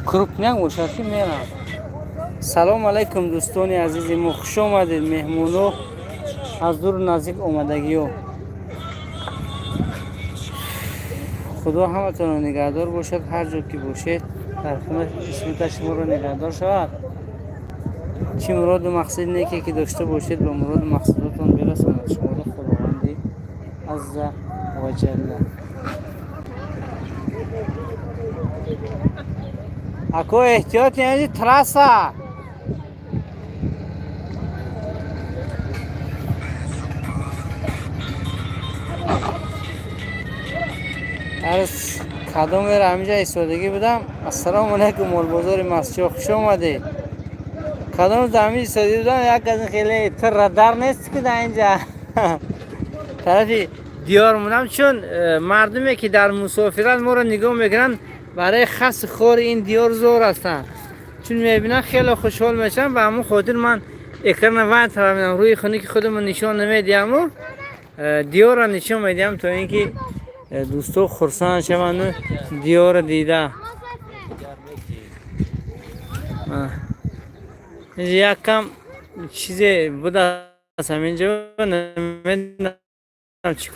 Крупняк бошад, ки мерам. Салом алайкум, дӯстони азизи мо, хуш омадед, меҳмоно аз дуру наздик омадагиё. Худо ҳаматонро нигаҳдор бошад, ҳар ҷо ки бошед, дар хона исмата шуморо нигаҳдор шавад. Чӣ муроду мақсади неке ки дошта бошед, ба муроду мақсадотон бирасонад шуморо Худованди азза ва ҷалла. Ако, эҳтиёт, яъне трасса. Арз кадомера ҳаминҷа истодагӣ будам. Ассалому алайкум, молбозори масҷиҳо, хуш омадед. Кадом дар ҳамин истодагӣ будам, як аз ин хеле тр радар нест, ки дар инҷа тарафи диёр мудам, чун мардуме ки дар мусофират моро нигоҳ мекунанд, барои хасу хори ин диёр зор ҳастанд. Чун мебинанд, хеле хушҳол мешаванд. Ба ҳамон хотир ман экрана вай тараф медам, рӯи хуни ки худамон нишон намедиҳаму диёрро нишон медиҳам, то ин ки дӯсто хурсанд шаванду диёрро дида. Инҷа як кам чизе будааст, ҳаминҷо намедонам чӣ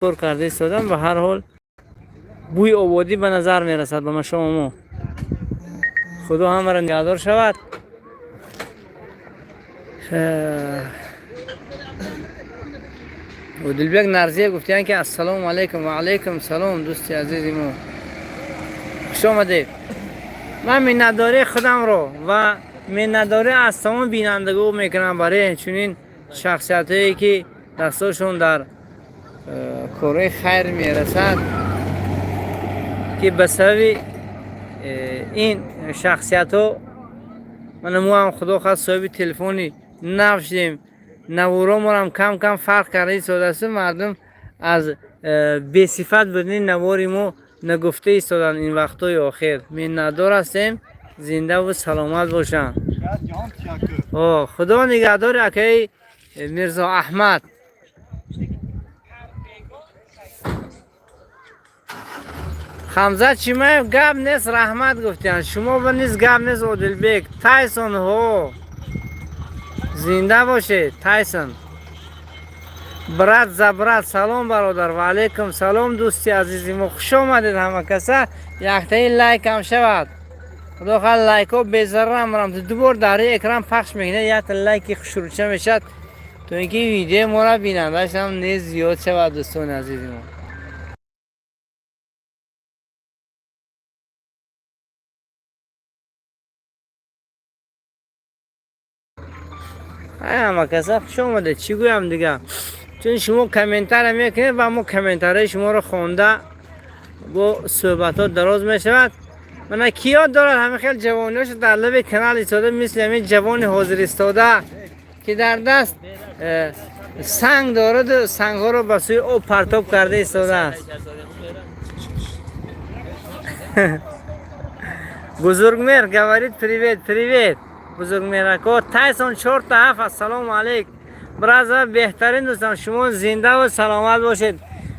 кор карда истодам. Ба ҳар ҳол, бӯи ободӣ ба назар мерасад ба машомо. Худо ҳамаро нигаҳдор шавад. Одилбек Нарзия гуфтиянд, ки ассалому алайкум. Ва алайкум салом, дӯсти азизи мо, хуш омадед. Ман миннатдории худамро ва миннатдорӣ аз тамоми бинандагон мекунам барои чунин шахсиятҳое, ки дастошон дар корҳои хайр мерасад, ки ба сабаби ин шахсиятҳо мана мо ҳам, худо хост, соҳиби телефони нав шудем. Наворомонам кам кам фарқ карда истодааст. Мардум аз бесифат будани навори мо нагуфта истоданд ин вақтҳои охир. Миннатдор ҳастем, зиндаву саломат бошанд. Худо нигаҳдори акаи Мирзо Аҳмад. Хамзат Чимаев, гап нест, раҳмат гуфтиянд. Шумо ба низ гап нест. Одилбек Тайсон, ҳо, зинда бошед, Тайсон. Брат за брат, салом, бародар. Ва алайкум салом, дӯсти азизи мо, хуш омадед. Ҳама каса яктаи лайкам шавад. Худо хоҳад, лайкҳо безарар рамт, дубор дар рӯи экран пахш мекунад, якта лайки хушрӯча мешавад, то ин ки видеои моро бинандаашам низ зиёд шавад, дӯстони азизи мо. Ҳама каса хуш омадед. Чӣ гӯям дига, чун шумо комментария мекунед ва мо комментарияи шуморо хонда, бо суҳбатҳо дароз мешавад. Мана, ки ёд дорад ҳамин хел ҷавониҳошо дар лаби канал истода, мисли ҳамин ҷавони ҳозир истода, ки дар даст санг дораду сангҳоро ба сӯи об партоб карда истодааст. Бузургмер говорит: «Привет, привет, Бузургмер ако». Тайсон чорта ҳафт, ассалому алайк, браза, беҳтарин дӯстам, шумо зиндаву саломат бошед.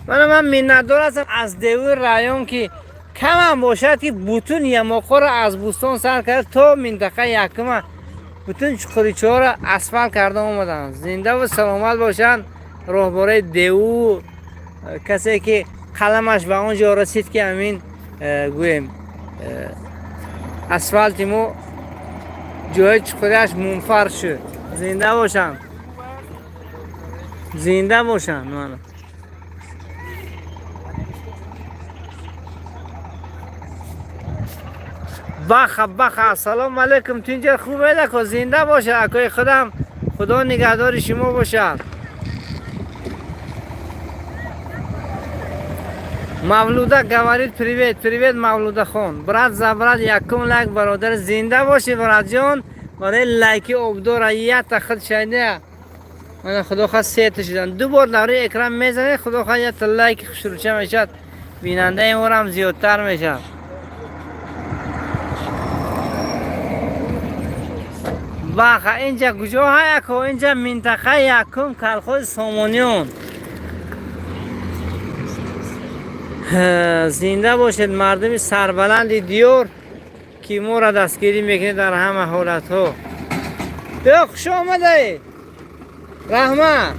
Мана, ман миннатдор ҳастам аз Девуи район, ки камам бошад, ки бутун ямоқҳоро аз бӯстон сар карда то минтақаи якума бутун чуқуричаҳоро асфалт карда омаданд. Зиндаву саломат бошанд роҳбарои деву, касе ки қаламаш ба он ҷо расид, ки ҳамин гӯем, асфалти мо ҷои чуқуриаш мунфар шуд. Зинда бошанд, зинда бошанд. Мана, баха баха, ассалому алайкум, тинҷа хубед, ако? Зинда бошад акои худам, худо нигаҳдори шумо бошад. Мавлуда говорит: «Привет, привет, Мавлудахон». Брат за брат, якум лайк, бародар, зинда бошӣ, братҷон. Барои лайки обдора ята худ шайда. Мана, худо хоҳад, сета шудан. Ду бор дар рӯи экран мезанед, худо хоҳад, ята лайки хушрӯча мешавад. Бинандаи морам зиёдтар мешавад. Баха, инҷа куҷо ҳаяко? Инҷа минтақаи якум, колхози Сомониён. Зинда бошед, мардуми сарбаланди диёр, ки моро дастгирӣ мекунед дар ҳама ҳолатҳо. Ё, хуш омадаед, раҳмат.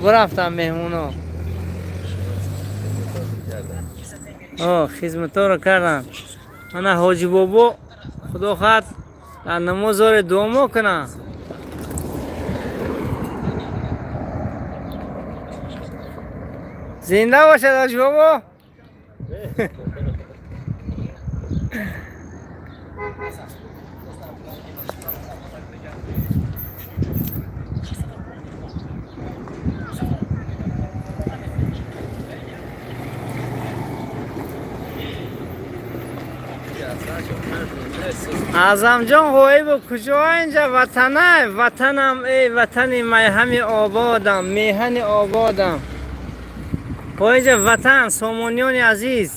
Бурафтам меҳмоно, хизматҳоро карданд. Мана ҳоҷи бобо, худо хоҳад, дар намозоре дуомо кунанд. Зинда бошад ҳоҷи бобо. Аъзамҷон Ғоибов куҷо? Инҷа ватанай, ватанам, эй ватани майҳами ободам, меҳани ободам. Бо инҷа ватан, сомониёни азиз,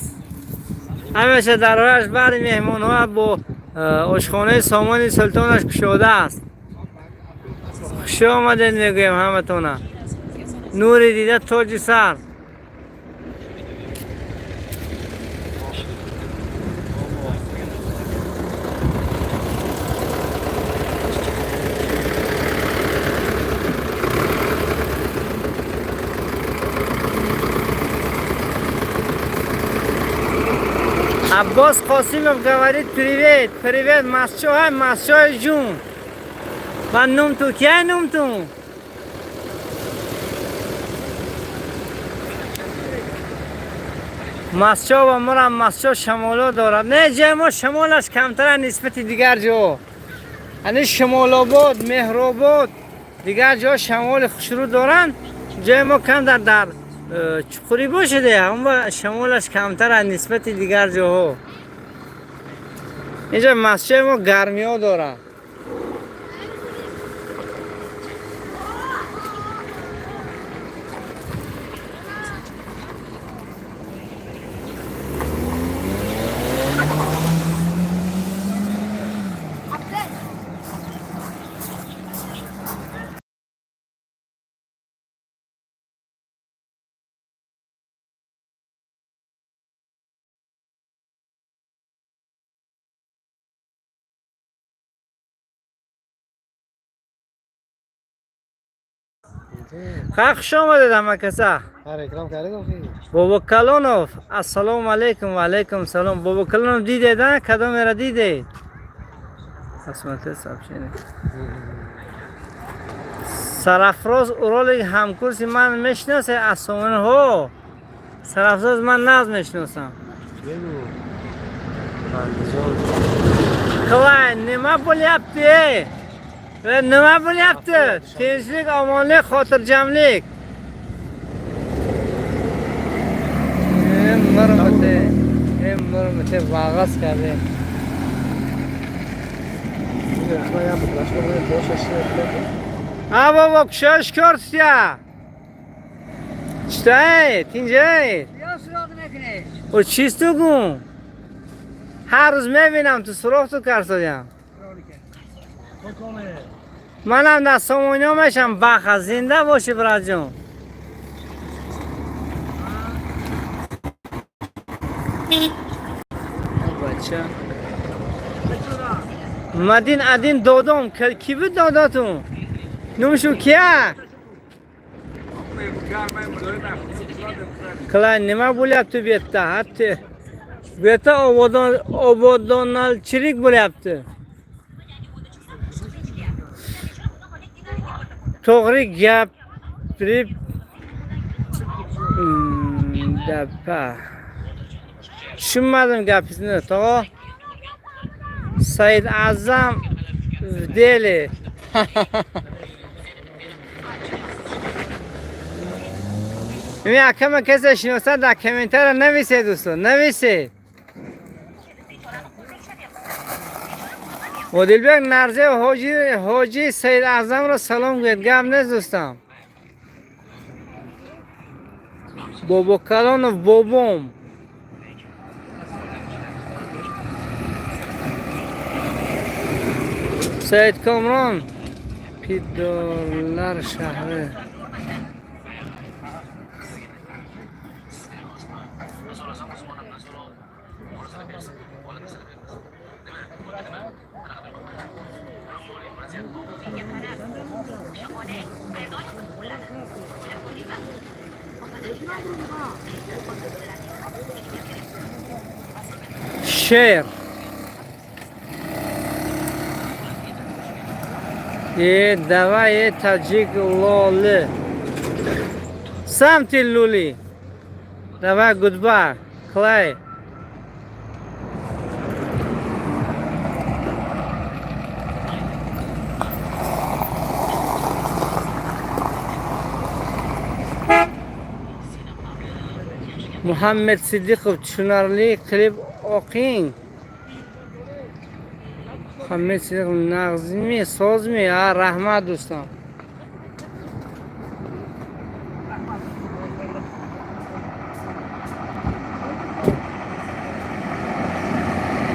ҳамеша дарояш бари меҳмонҳо бо ошхонаи Сомони Султонаш кушодааст. Хуш омадед мегӯем ҳаматона. Нури дида, тоҷи сар. Аббос Қосимов говорит: привет, привет, Масчо, Масчои ҷун. Ва нумту, кия нумту? Масчо ва мурам, Масчо шамоло дорад. Не, ҷои мо шамолаш камтара нисбати дигар ҷо. Ани Шамолобод, Меҳробод, дигар ҷо шамоли хушрӯ доранд. Ҷои мо кам дар чуқурӣ бошаде, аммо шамолаш камтара нисбати дигар ҷоҳо. Инҷа масҷиди мо гармиҳо дорад. Хай, хуш омадед ҳама каса. Реклам кардем. Бобо Калонов, ассалому алайкум. Ва алайкум салом. Бобо Калонов, дидед, а? Кадомеро дидед? Посмотри сообщение. Сарафроз Уролик ҳамкурси ман, мешиносе аз сомонаҳо? Сарафроз ман нағз мешиносам. Клай, nima bo'lyapti? E, nima bo'lyapti? Tinchlik, omonlik, xotirjamlik. E, murmute, e, murmute vag'az kardем. А бобо, кушош корсия. Читай, тинҷай. О, чисту гум. Ҳар рӯз мебинам, ту суроғ ту карсодям. Манам дар сомониё мешам баха. Зинда бошӣ, братҷон. Бача. Мадин Адин додом, ки буд додотун? Нумшу кия? Клай, nima bo'lyapti bu yerda? Hatto bu yerda obodon obodonalchilik bo'lyapti. To'g'ri gapirib dapa. Tushunmadim gapingizni, tog'a. Said Azam в деле. Ин акама касе шиносад, дар комментария нависед, дӯстон, нависед. Одилбек Нарзев, ҳоҷи Саид Аъзамро салом гӯед. Гап нест, дӯстам. Бобо Калонов бобом. Саид Комрон, Пидолар шаҳри. Шер. Э, давай, э, таҷик лоли. Сам ты люли. Давай, goodbye. Клай. Muhammad Siddiqov, tushunarli qilib o'qing. Muhammad Siddiqov, nag'zmi, sozmi? Ha, rahmat, do'stim.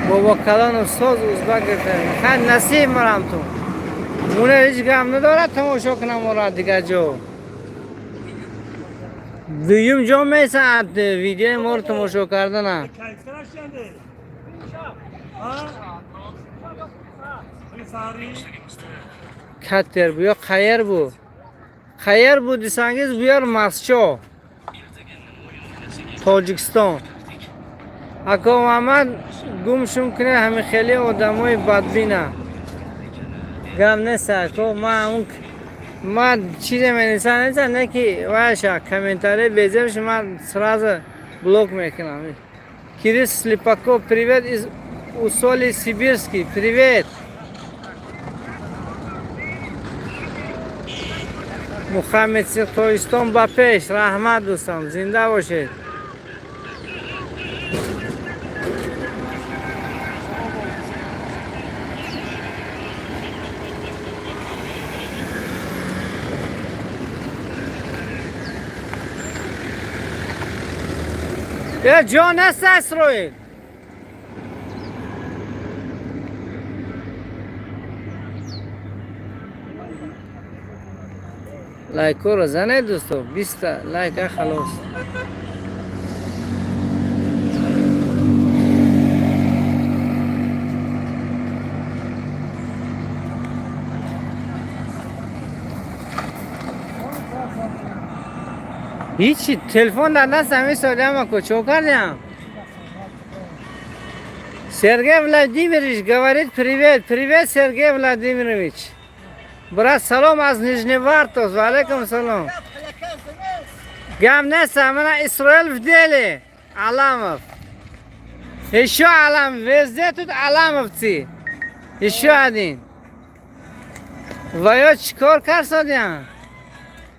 Бобо калонов, соз, узбак. Хай, насиб марамтун. Муна ҳеҷ гап надорад, тамошо кунам ора дигар ҷо. Дуюм ҷо месаат видеои моро тамошо кардана. Kayıtlar şimdi. Ha? Sari. Катер bu yo qayer bu? Qayer bu desangiz, bu yer Mascho. Tojikiston. Ако Муҳаммад гум шум кунед, ҳами хеле одамои бадбина. Гап нест, ако, ман он ман чизе менависам, нестам, не ки вайша комментарий безебш, ман сразу блок мекунам. Кирилл Слепаков, привет из Усолье Сибирский, привет. Мухаммед, Тоҷикистон ба пеш, раҳмат, дӯстам, зинда бошед. Э, ҷо нест, Исроил. Лайкоро занед, дӯсто, 20-та лайка, халос. Ҳичи, телефон дар дастам истодиам, ако, чо кардиам? Сергей Владимирович говорит: привет, привет, Сергей Владимирович. Брат, салом аз Нижневартовск, ва алейкум салом. Гап нест, мана Исроил в деле. Аламов. Еще Алам, везде тут аламовцы. Еще один. Ва ё чикор карсодиам?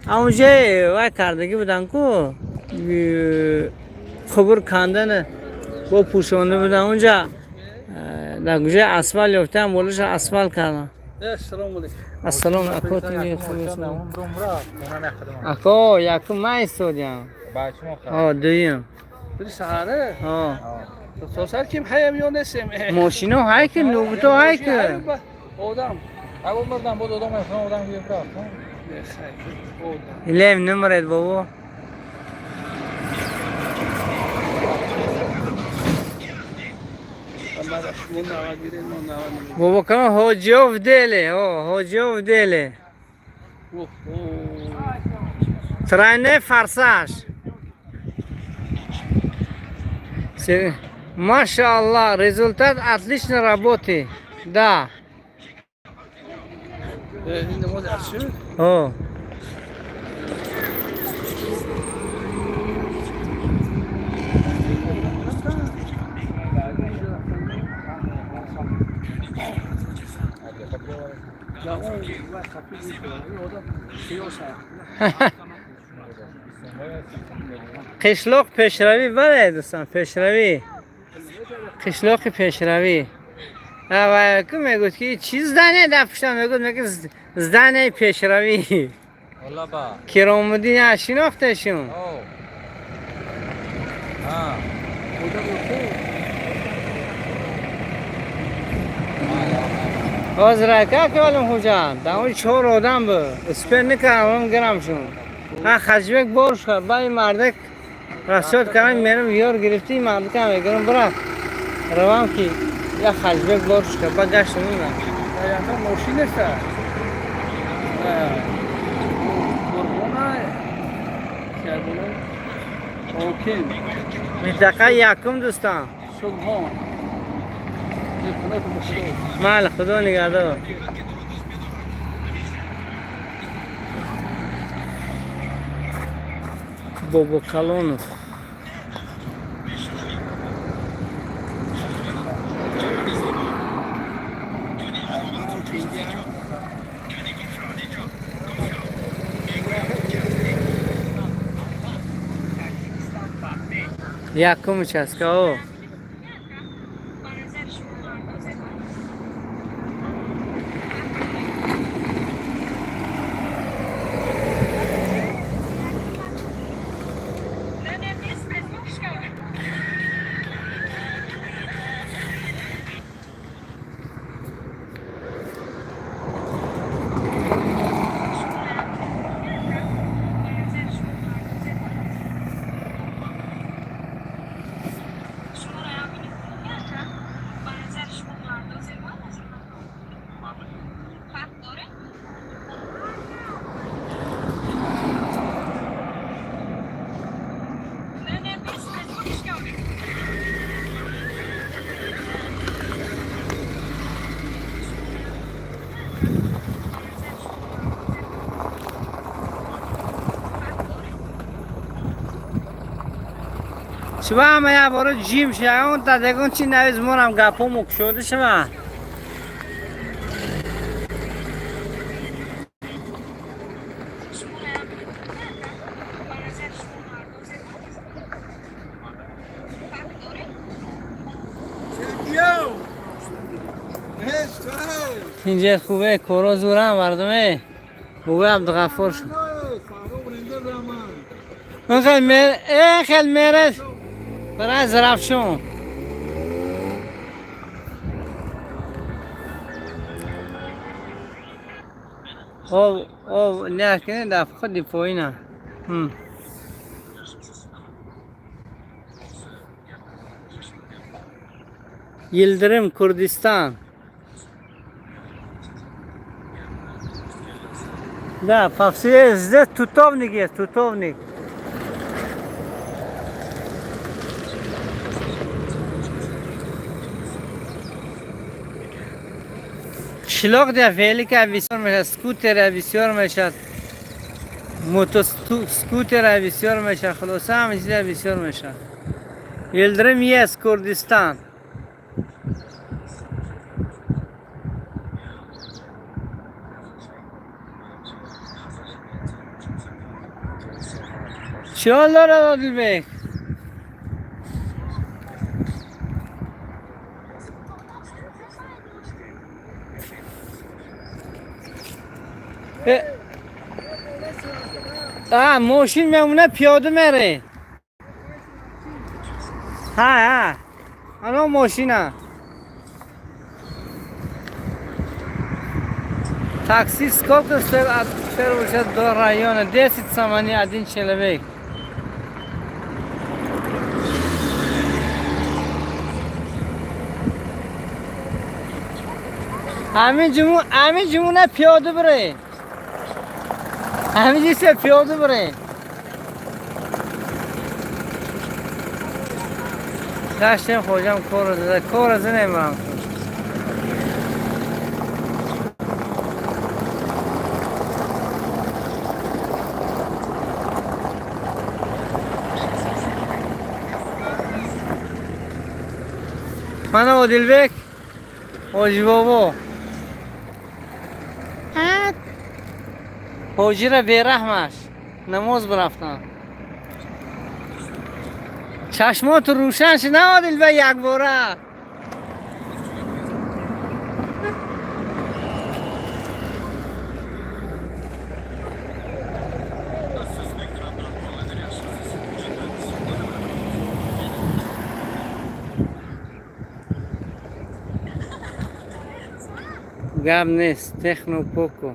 Амуже вай кардагӣ будан ку, қубур кандана бо пӯшонда будан унҷа, дар гӯшаи асфалт ёфтаам, болаша асфалт кардам. Ассалому алейкум. Ассалому ако, ако, якум ман истодиам. О, дуюм. Бiri sahara. О. То сар ким хаям ё несем. Мошино ҳай ки, нубуто ҳай ки. Одам. Одам буд, одам, одам рафт. Не, хай. Одам. Лев намеред, бобо. Мо нава гирем, мо нава намегирем. Бобо калон, ҳоҷиё в деле, о, ҳоҷиё в деле. Оҳ. Тройной форсаж. Машаллах, результат отличной работы. Да. Ин намоз арши. О. Да, он ва қапи ин одам қиёса. Қишлоқ пешравӣ, бале, дӯстон, пешравӣ. Қишлоқи пешравӣ. Ва ку мегӯд ки чӣ здание дар пуштам, мегӯд, мегӯд здание пешравӣ. Валла ба. Киромуддин шинохтешун. О. А. Одам ку. Ҳозир ака калом хуҷа, дар он чор одам буд. Успел накардам гирамшун. Ҳа, Хаҷибек бор шуд, ба ин мардак расчёт кардам, мерам ёр гирифти, ин мардакам мегирам, брат. Равам ки як хашбек борушка ба гаштам ина. Ята мошин нест. Қурбона шабона. Окей. Минтақа якум дӯстон. Субҳон. Мал худо нигаҳдор. Бобокалонов. Якум участка о. Шума ҳама як бора ҷим шавон дадегон чи навиз монам гапҳо мукшода шава. Инҷа хубе коро зурам мардуме. Бубе Абдуғаффор шуд. Он хел мер, э хел мерес. Барай зарафшон. Об, об, не кне да худи поина. Хм. Yildirim Kurdistan. Да, по всей здесь тутовник есть, тутовник. Қишлоқ да велика бисёр мешавад, скутера бисёр мешавад, мотоскутера бисёр мешавад, хулоса ҳама чиза бисёр мешавад. Yildirim есть Курдистан. Чӣ ҳол дорад Одилбек? А, мошин мемона пиёда мере. Ҳа, ҳа. Ано мошина. Такси сколько стоит от первого до района? 10 сомони один человек. Ҳамин ҷуму, ҳамин ҷумуна пиёда бире. Ҳамин ҷисе пиёда бире. Гаштем хоҷам корро зада, корро занемам. Мана Одилбек, Ҳоҷибобо. Ҳоҷира бераҳмаш. Намоз бирафтан. Чашмоту рӯшан шуд, на Одилбек якбора. Гап нест, техно поко.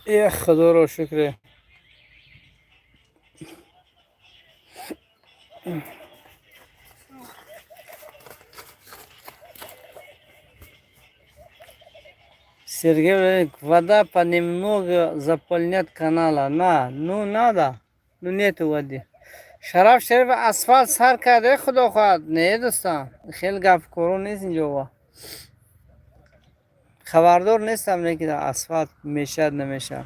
Эх, худоро шукре. Сергей Владимирович, вода понемногу заполнять канала. На, ну надо, ну нету воды. Шараф Шариф, асфалт сар карде, худо хоҳад. Не, дӯстан, хеле гапкоро нест инҷо. Хабардор нестам, не ки асфалт мешад, намешад.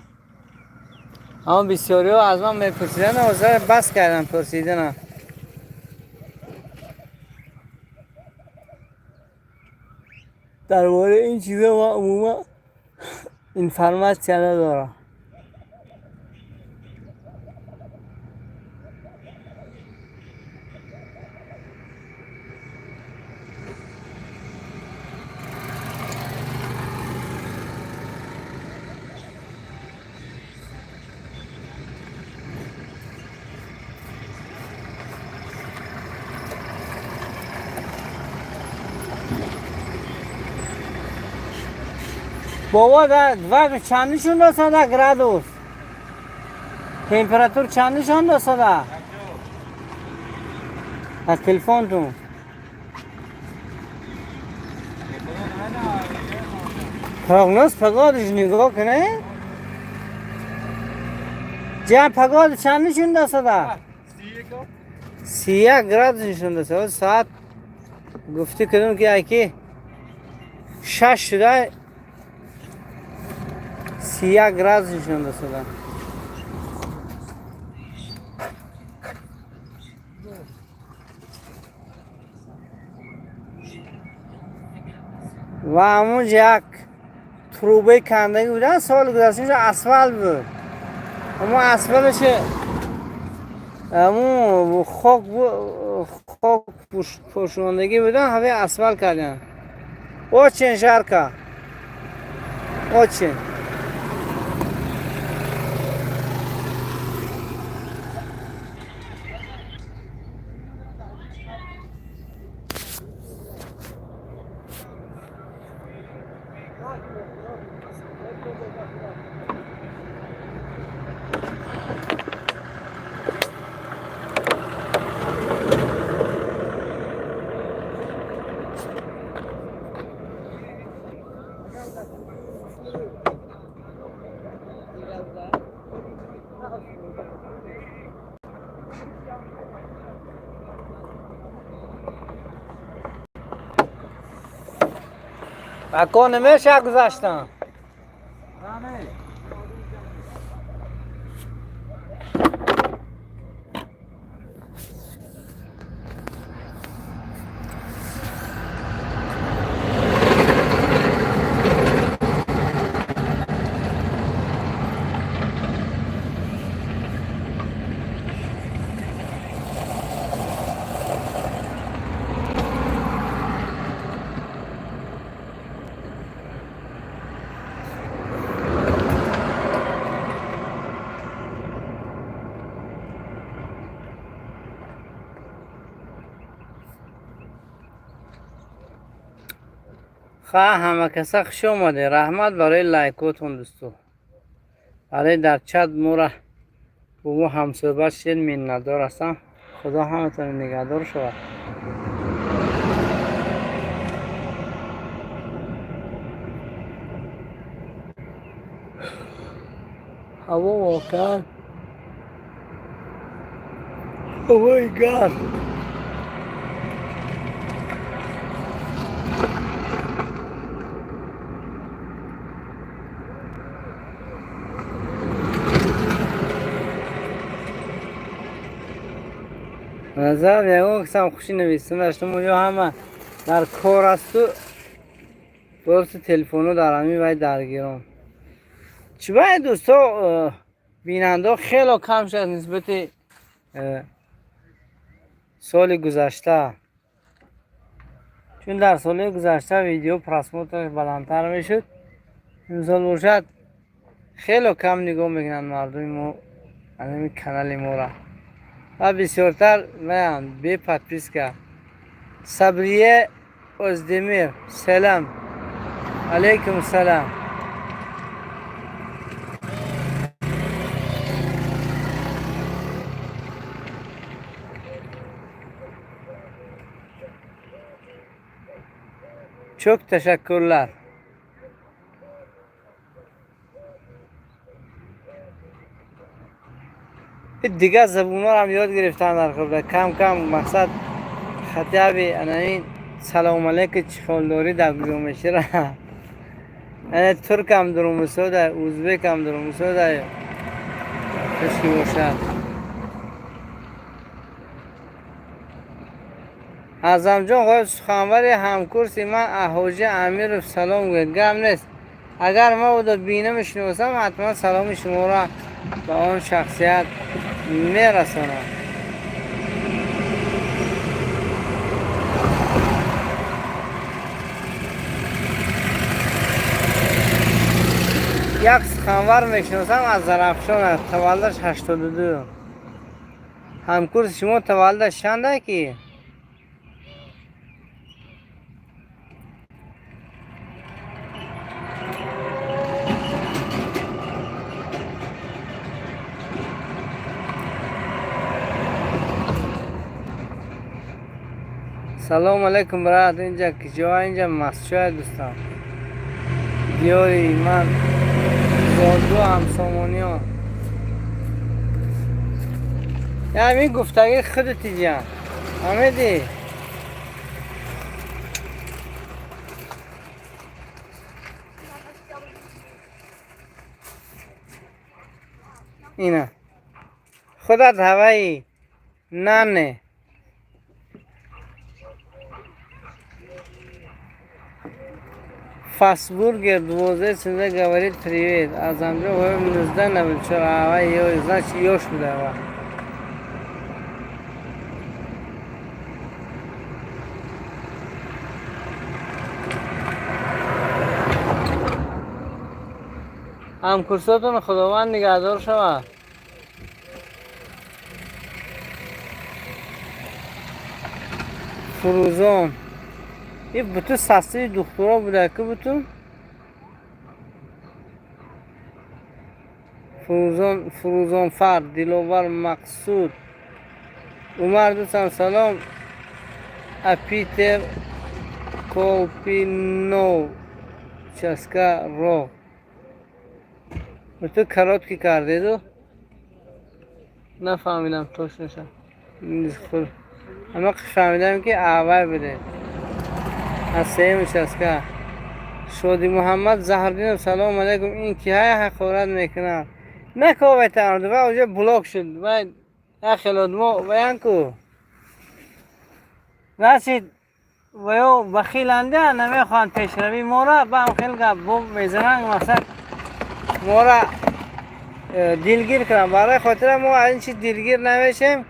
Аммо бисёриҳо аз ман мепурсиданд, ҳозир бас кардам пурсиданам. Дар бораи ин чизо ман умуман информация надорам. Бобо, да вақт чанд нишон досада градус? Температур чанд нишон досада? Аз телефонтун. Прогноз погодиш нигоҳ кунед. Ҷам, погода чанд нишон досада? 31 градус нишон досада. Соат гуфтӣ кардам, ки айки 6 шуда, 31 градус нишон досада. Ва ҳамунҷа як трубаи кандагӣ будан, соли гузашта инҷо асфалт буд. Аммо асфалташе ҳамун хок хок пӯшондагӣ будан, ҳаваи асфалт карданд. Очень жарко. Очень. Ако намеша гузаштам. Ха, ҳама каса хуш омаде. Раҳмат барои лайкотон, дӯсто. Барои дар чат мора бо мо ҳамсӯҳбат шудед, миннатдор ҳастам. Худо ҳаматон нигаҳдор шавад. Ҳаво воқеан ҳавои гарм. Назар ягон касам хуши нависта даштам, ё ҳама дар кор асту просто телефоно дар ҳамин вай даргирон. Чӣ бай, дӯсто, бинандаҳо хело кам шуд нисбати соли гузашта, чун дар соли гузашта видео просмотраш баландтар мешуд. Имсол бошад, хело кам нигоҳ мекунанд мардуми мо ҳамин канали мора ва бисёртар меянд бе подписка. Сабрие Оздемир, селам. Алейкум салам. Çok teşekkürler. Дигар забунҳоро ҳам ёд гирифтан дар хуб. Кам кам мақсад хатиаби анаин салому алейка чихолдорӣ дар куҷо мешира. Ана туркам дурумусода, узбекам дурумусода. Хушки бошад. Аъзамҷон ғоиб суханвари ҳамкурси ман Аҳоҷи Амиров салом гӯяд. Гап нест. Агар ман ӯро бинам шиносам, ҳатман саломи шуморо ба он шахсият мерасонам. Як суханвар мешиносам аз Зарафшон аст, таваллудаш 82. Ҳамкурси шумо таваллудаш чанда ки? Салом алейкум, брат. Инҷа киҷо? Инҷа Масчоя, дӯстам. Диёри ман зоду ҳамсомониён. Ҳамин гуфтагии худати ҷан. Фаҳмидӣ? Ина. Худат ҳаваи нане. Фасбургер 12 говорит привет. Азамҷон ғоиб 1994 ҳаваи ё, значит, ёш буда ва. Ҳамкурсотон худованд нигаҳдор шавад. Фурӯзон. И бутун састаи духтуро буда ки бутун Фурӯзон, Фурӯзонфар, Диловар, Мақсуд, Умар дӯстам салом. Апитер Колпинов участка ро. Бутун короткий кардеду. Нафаҳмидам точноша. Ама фаҳмидам ки аввал буде. Аз сеюм участка. Шоди Муҳаммад Заҳрдинов салом алейкум. Ин киҳая ҳақорат мекунад? Наковайтан ва уже блок шуд. Вай яхелод мо ваян ку. Значит, ваё бахиланда намехоҳанд пешравии моро, ба ҳам хел гап бо мезананд, мақсад моро дилгир кунанд. Барои хотира мо аз ин чиз дилгир намешем.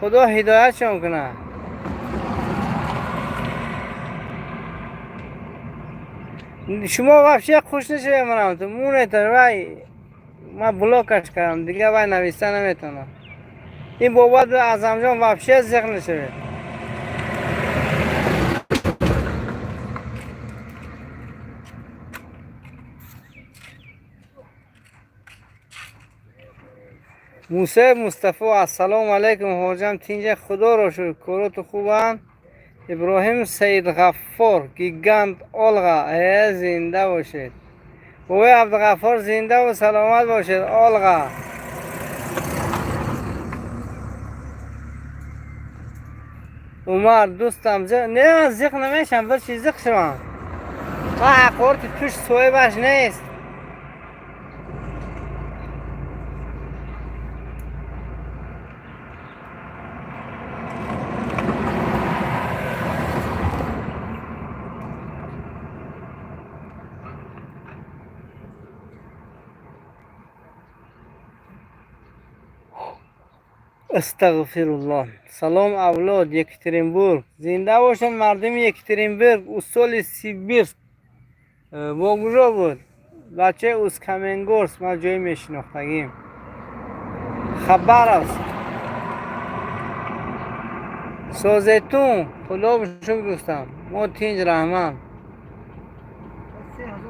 Худо ҳидоятшон кунад. Шумо вообще хуш нашавед манам ту мунетар вай ман блокаш кардам, дигар вай нависта наметавонам. Ин бобат Аъзамҷон вообще зиқ нашавед. Мусаиб Мустафо ассалому алайкум ҳоҷам тинҷа худоро шукр короту хубанд. Иброҳим Саидғаффор гигант Олға зинда бошед. Бобои Абдуғаффор зиндаву саломат бошед Олға. Умар дӯстам не ман зиқ намешам бір чиз зиқ шавам. Ман ҳақорати туш соҳибаш нест. Астағфируллоҳ. Салом авлод Екатеринбург. Зинда бошанд мардуми Екатеринбург, усоли Сибирск. Бо куҷо буд? Бачаи Усть-Каменогорск ман ҷои мешинохтагим. Хабаровск. Созетун, худо шукр дӯстам. Мо тинҷ раҳмат. 3000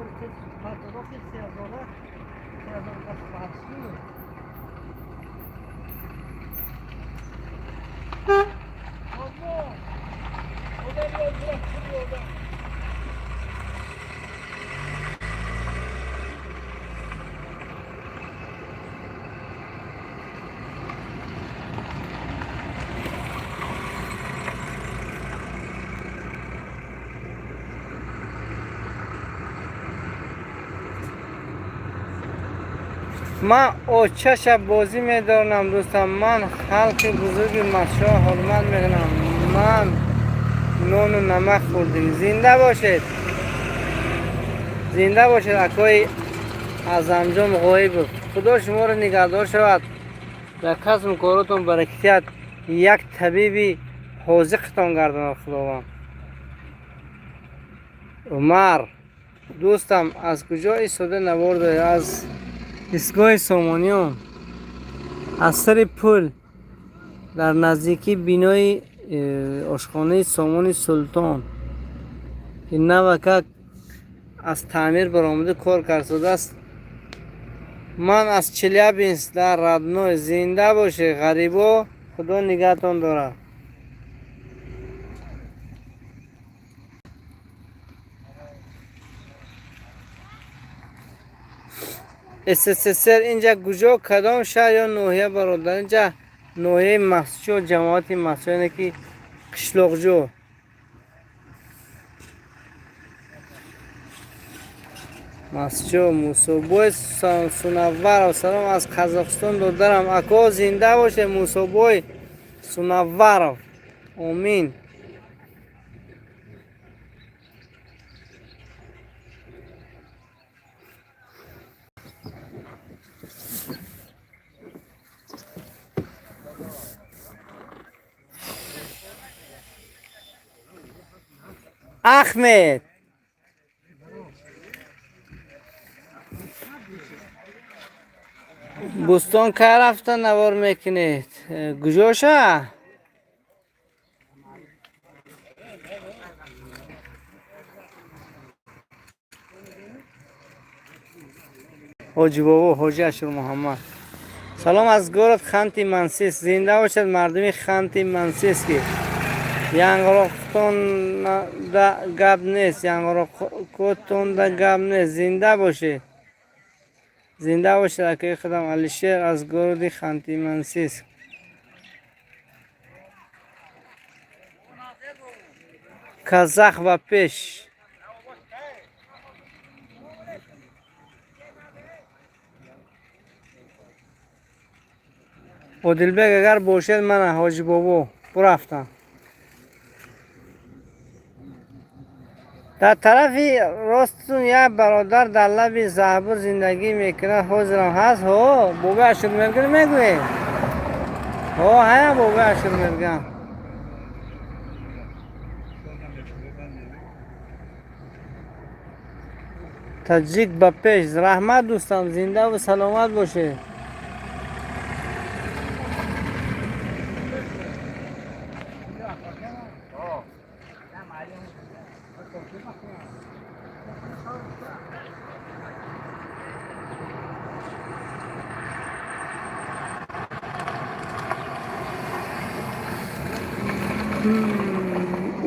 Ман очаша бозӣ медонам, дӯстам. Ман халқи бузурги Мастчоҳ ҳурмат мекунам. Ман нону намак хӯрдем. Зинда бошед, зинда бошед, акои Аъзамҷон Ғоибов. Худо шуморо нигаҳдор шавад, дар касбу коротон баракатият, як табиби ҳозиқтон гардонад Худованд. Умар дӯстам, аз куҷо истода навор доред? Аз истгоҳи Сомониён, аз сари пул, дар наздикии бинои ошхонаи Сомони Султон, ки навакак аз таъмир баромада кор кардааст. Ман аз Челябинск дар родной. Зинда бошед, ғарибо, Худо нигаҳтон дорад. СССР инҷа куҷо, кадом шаҳр ё ноҳия, бародар? Инҷа ноҳияи Мастчо, ҷамоати Мастчо, яъне ки қишлоқҷо. Мастчо. Мусобой Сунавваров, салом аз Қазоқистон, додарам. Ако, зинда бошед. Мусобой Сунавваров, омин. Ахмед, бӯстон кай рафта навор мекунед? Куҷоша? Ҳоҷи бобо, ҳоҷи Ашурмуҳаммад, салом аз город Ханти Мансис. Зинда бошад мардуми Ханти Мансиски. Яңғироқтонда гап нест, Яңғироқотонда гап нест. Зинда бошед, зинда бошед, акаи худам Алишер аз городи Ханти Мансиск. Казах ба пеш! Одилбек, агар бошед, мана ҳоҷи бобо бурафтам. Дар тарафи росттун як бародар дар лаби Заҳбур зиндагӣ мекунад, ҳозирам ҳаст. Ҳо, бобои Ашурмерган мегӯед? Ҳо, ҳая, бобои Ашурмерган. Таҷик ба пеш! Раҳмат, дӯстам, зиндаву саломат бошед.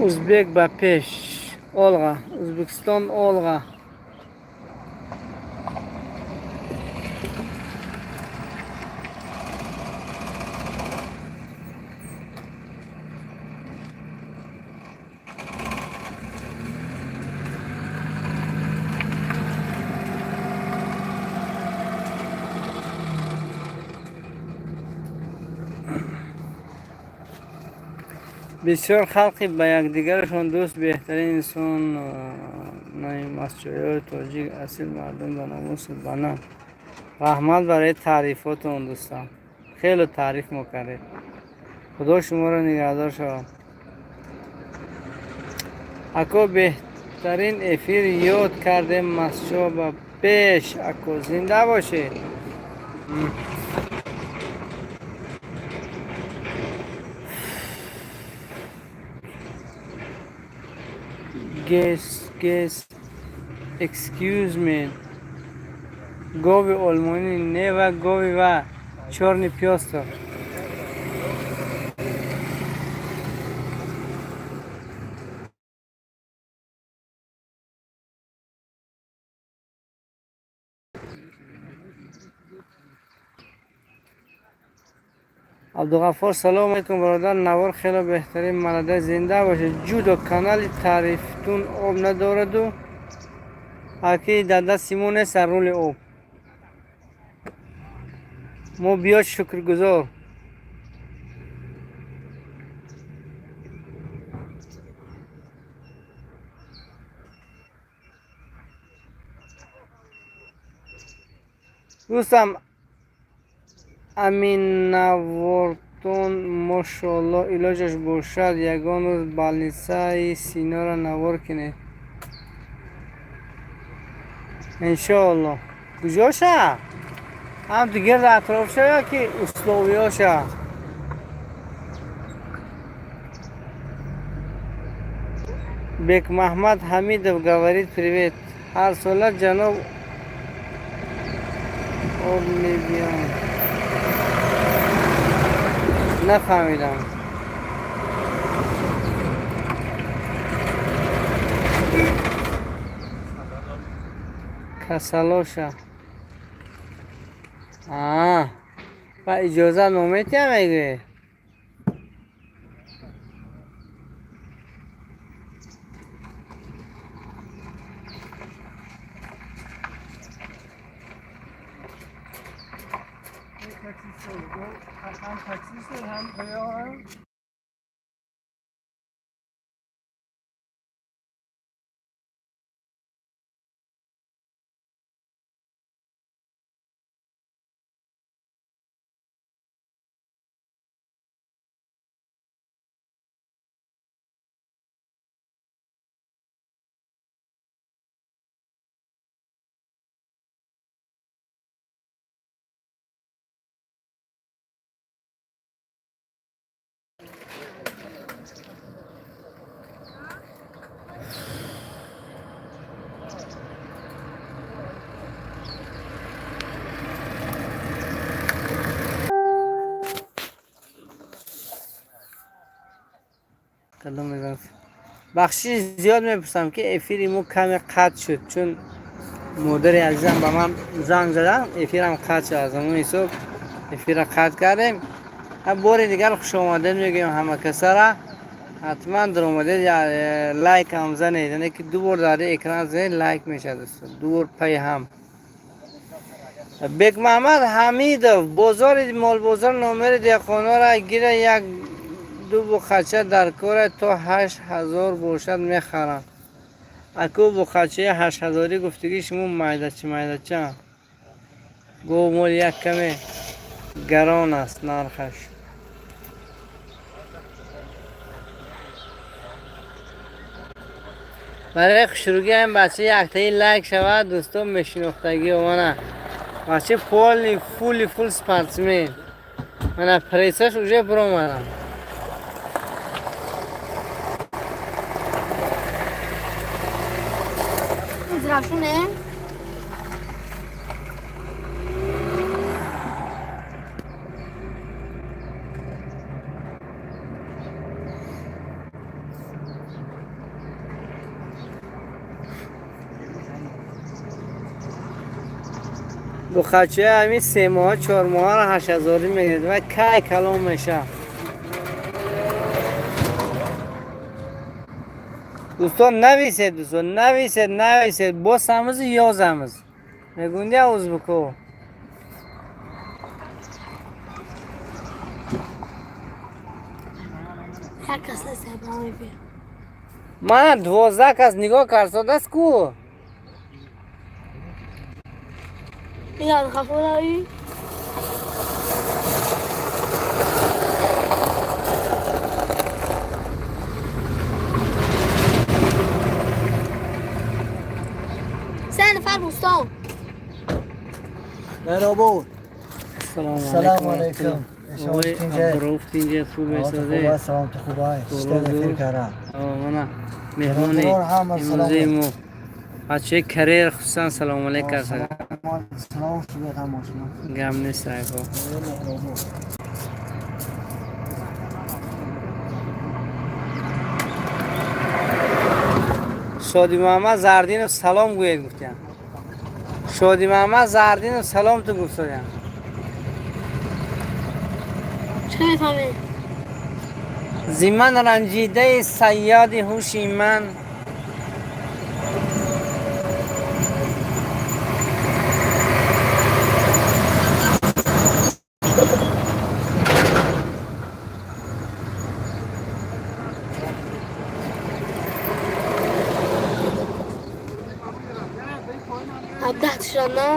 Узбек ба пеш! Olg'a, O'zbekiston, olg'a! Бисёр халқи ба якдигарашон дӯст, беҳтарин инсон мастчоёи тоҷик, асил мардум ба номусу ба ном. Раҳмат барои таърифотон, дӯстам, хеле таъриф мо кардед. Худо шуморо нигаҳдор шавад. Ако, беҳтарин эфир, ёд кардем. Мастчо ба пеш! Ако, зинда бошед. Guess, guess, excuse me. Гови олмонӣ не ва гови ва чёрный пёстр. Абдуғаффор, салом алейкум, бародар, навор хело беҳтарин, молодец, зинда бошед. Ҷудо канали таърифтун об надораду аки дар дасти мо нест рули об. Мо биёд шукргузор. Дӯстам Аминавортон, мошоалло, илоҷаш бошад, ягон рӯз больницаи Синоро навор кунед. Иншоалло. Куҷоша? Ҳам ту гирд атрофша ё ки условиёша? Бекмахмад Ҳамидов говорит привет. Ҳар сола ҷаноб об мебиём. Нафаҳмидам. Касалоша. А, ва иҷоза нометиҳам мегӯед? هم تاکسیست هم قیام. Кадом мезанад? Бахшиш зиёд мепурсам, ки эфири мо каме қатъ шуд, чун модари азизам ба ман занг задан, эфирам қатъ шуд, аз ҳамон ҳисоб эфирро қатъ кардем. Бори дигар хушомадед мегӯем ҳама касара. Ҳатман даромадед, лайк ҳам занед, яъне ки ду бор дар экран занед, лайк мешавад, дӯстон, ду бор паи ҳам. Бекмаҳмад Ҳамидов, бозори молбозор номери деҳқонора гира, як ду буқача дар кора, то 8000 бошад, мехарам. Аку буқачаи 8000-ӣ гуфтагӣ шумо майдача майдача. Гов мол як каме гарон аст нархаш. Барои хушрӯгӣ ҳам бача яктаи лайк шавад, дӯстон, мешинохтагӣ мана. Бача полный фули фул спортсмен. Мана прессаш уже биромадам. Зравшуне. Бухачаи ҳамин 3 моҳа, 4 моҳаро 8000-ӣ мегиред ва кай калон меша. Дӯстон, нависед, дӯстон, нависед, нависед, босамиз, ёзамиз. Мегӯндия узбеко. Ҳар кас нест. Мана 12 кас нигоҳ карсодааст ку. Ина хафунаи. Се нафар дӯстон. Мерабо. Салому Салому алейкум. Оқои Абдурауф, тинҷа, хуб месозе? Салом, ту хубай? Шта кара. Мана меҳмони Бародарон, ҳама салом. имрӯзаи мо. Бачаи карьер, хусусан салому алейк карсад. Салом шуда тамошо. Гам нест, айбо. Шоди Муҳаммад Зардинов салом гӯед гуфтям. Шоди Муҳаммад Зардинов салом ту гуфтодям. Чӣ мефаҳмед? Зи ман ранҷидаи сайёди ҳуши ман. 17 шуда.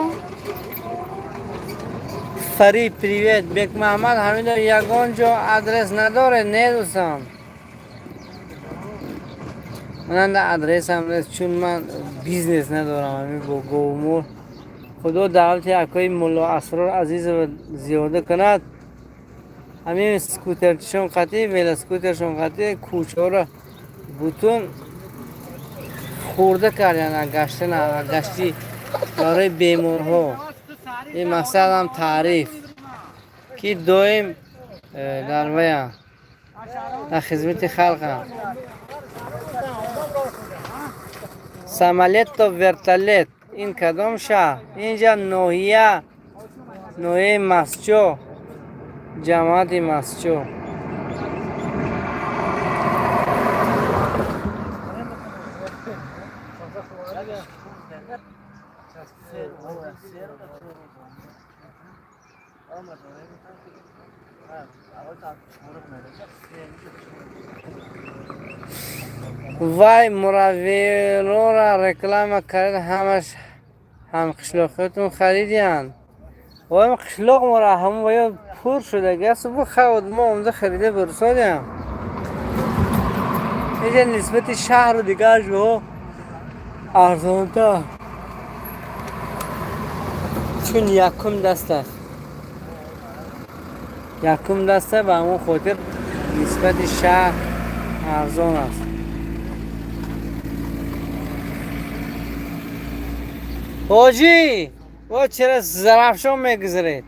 Фарид, привет. Бек Муҳаммад Ҳамидов, ягон ҷо адрес надоред? Не, дӯстам, мананда адресам нест, чун ман бизнес надорам. Ҳамин бо говмор. Худо давлати акои Мулло Асрор Азизова зиёда кунад. Ҳамин скутерчишон қатӣ, велоскутершон қатӣ кӯчаро бутун хурда кардян, гаштан гашти барои беморҳо. Ин мақсадам таъриф, ки доим дар вая, дар хизмати халқам. Самолёту вертолёт, ин кадом шаҳр? Инҷа ноҳия, ноҳияи Мастчо, ҷамоати Мастчо. Вай муравелора реклама кард, ҳамаш ҳамқишлоқиётон харидиянд. Вай қишлоқ мора ҳамон вая пур шудагиаст, бу хавд мо омда харида бурсодиям. Инҷа нисбати шаҳру дигар ҷоҳо арзонтар, чун якум даст аст, якум даста, ба ҳамон хотир нисбати шаҳр арзон аст. Ҳоҷӣ, во чера Зарафшон мегузаред?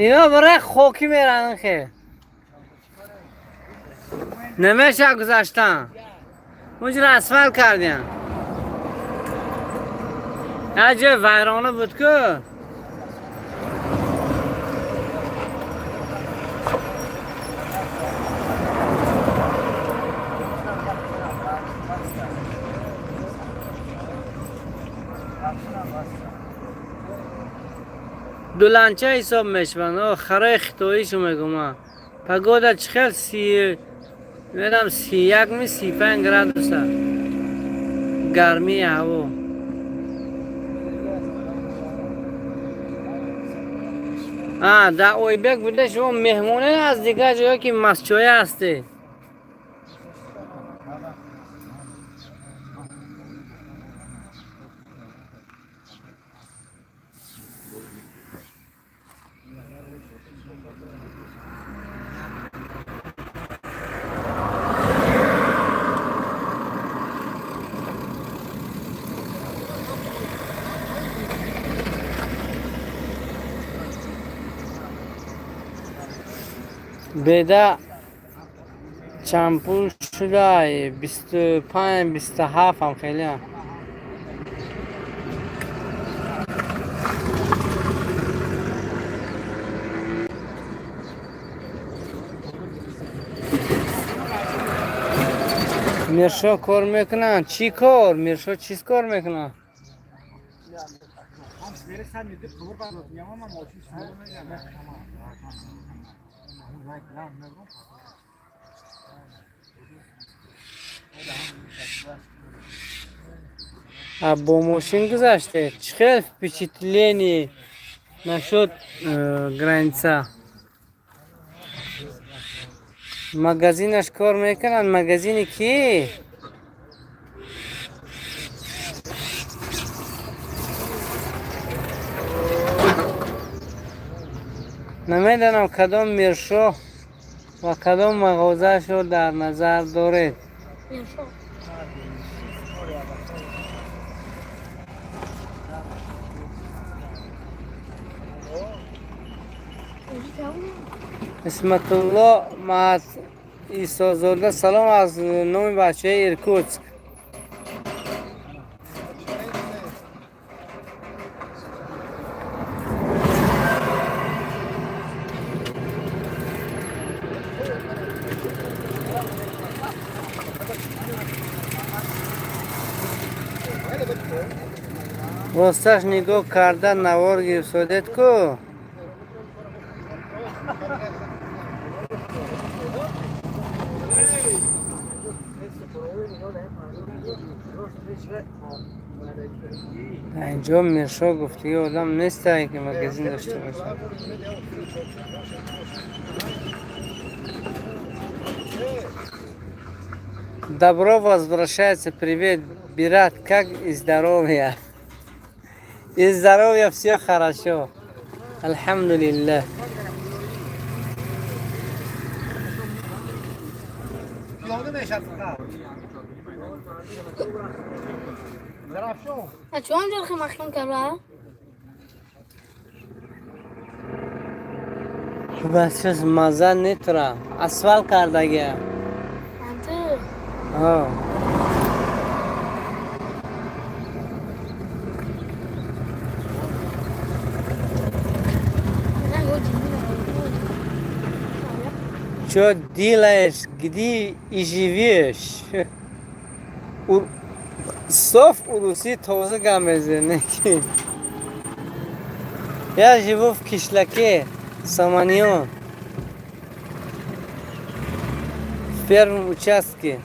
Ино барои хокӣ меранд, хе намеша гузаштан. Унҷаро асфалт кардем, як ҷои вайрона буд ку. Дуланча ҳисоб мешаванд, харои хитоишу мегӯм. Погода чӣ хел? Си медам, 31 ми 35 градуса гармии ҳаво. Дар Ойбек буда шумо меҳмоне аз дигар ҷоё ки мастчоя ҳастед? Беда чанд пул шуда? 25, 27 ҳам хеле. Миршо кор мекунанд? Чӣ кор? Миршо чиз кор мекунанд? هم سمیره سر میده قبر برداد میگم من ماشین سمیره میگم. Бо мошин гузаште, чӣ хел впечатление насчет граница? Магазинаш кор мекунанд? Магазини кӣ? Намедонам, кадом Миршо ва кадом мағозаашро дар назар доред. Миршо. Исматулло Маат Исозода, салом аз номи бачаи Иркутск. Росташ, нигоҳ карда навор гирифтодед ку. Инҷо Миршо гуфтиги одам нестае, ки магазин дошта бошад. Добро возвращается, привет, брат, как и здоровье? И здоровье, все хорошо. Алҳамдулиллах. Пиёда мешад фақат. Зарафшон. А чё он ҷорхи маҳкам карда? Бас маза нетра. Асфалт кардагия. Анту. Ҳо. На годи. Что делаешь, где и живешь? Соф уруси тоза гап мезане ки. Я живу в кишлаке Саманион. В первом участке.